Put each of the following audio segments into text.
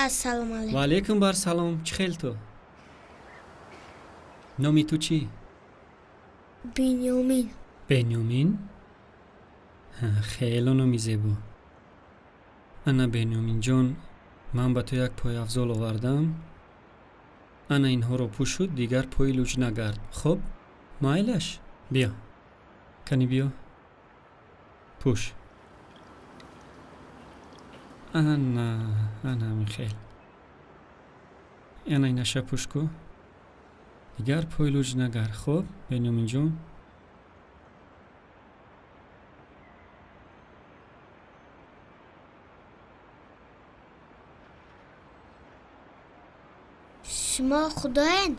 Ассалому алайкум. Ва алайкум бар салом. Чӣ хел ту? Номи ту чӣ? Бенёмин. Бенёмин? Хело номи зебо. Ана Бенёминҷон, ман ба ту як пойафзол овардам. Ана инҳоро пӯшу, дигар пои луҷ нагард. Хоб, майлаш? Биё. Кани биё. Пӯш. Ана, ана ҳамин хел. Ана инаша пӯш ку. Дигар пои луҷ нагард. Хоб, Бенёминҷон? Шумо худоед?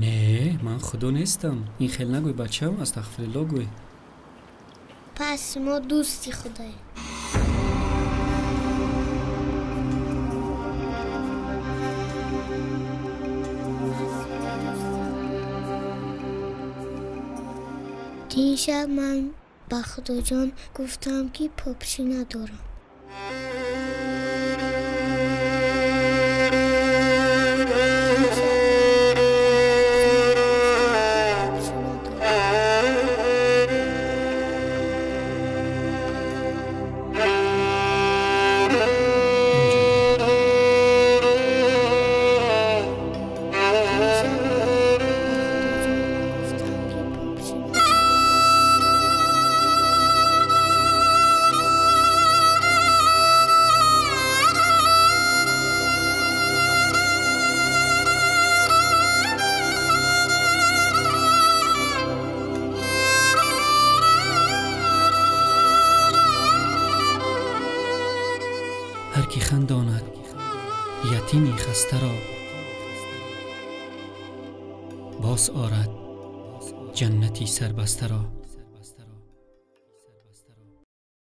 Не, ман худо нестам. Ин хел нагӯй, бачам, астағфирулло гӯй. Пас шумо дӯсти худоед. Дишаб ман ба Худоҷон гуфтам, ки попшӣ надорам. Ҳар ки хандонад ятими хастаро, боз орад ҷаннати сарбастаро.